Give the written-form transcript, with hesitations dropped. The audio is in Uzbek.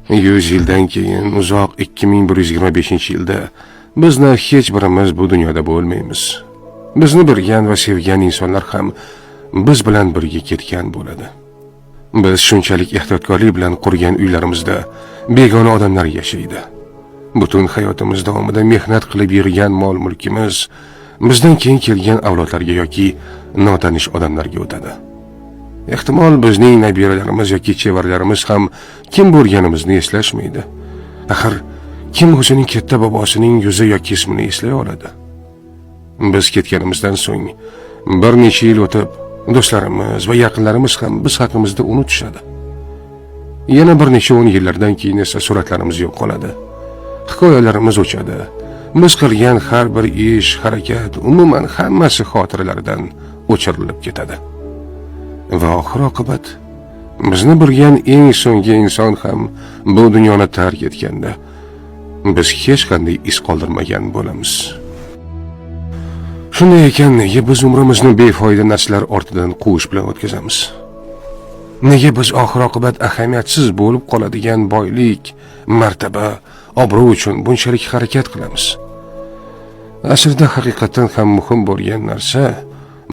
100 yildan keyin uzoq 2125-yilda bizni hech birimiz bu dunyoda bo'lmaymiz. Bizni bilgan va sevgan insonlar ham biz bilan birga ketgan bo'ladi. Biz shunchalik ehtiyotkorlik bilan qurgan uylarimizda begona odamlar yashaydi. Butun hayotimiz davomida mehnat qilib yig'gan mol-mulkimiz bizdan keyin kelgan avlodlarga yoki notanish odamlarga o'tadi. Ehtimol bizning nabiralarimiz yoki chevaralarimiz ham kim bo'lganimizni eslashmaydi. Axir kim o'zining katta bobosining yuzi yoki ismini eslay oladi? Biz ketganimizdan so'ng bir necha yil o'tib, do'stlarimiz va yaqinlarimiz ham biz haqimizda unutishadi. Yana bir necha o'n yillardan keyin esa suratlarimiz yo'qoladi. Hikoyalarimiz o'chadi. Biz qilgan har bir ish, harakat, umuman hammasi xotiralardan o'chirilib ketadi. Va oxir oqibat bizni bilgan eng so'nggi inson ham bu dunyoni tark etganda biz hech qanday iz qoldirmagan bo'lamiz. Shunday ekan, nega biz umrimizni befoyda narsalar ortidan quvish bilan o'tkazamiz? Nega biz oxir oqibat ahamiyatsiz bo'lib qoladigan boylik, martaba, obro' uchun bunchalik harakat qilamiz? Aslida haqiqatdan ham muhim bo'lgan narsa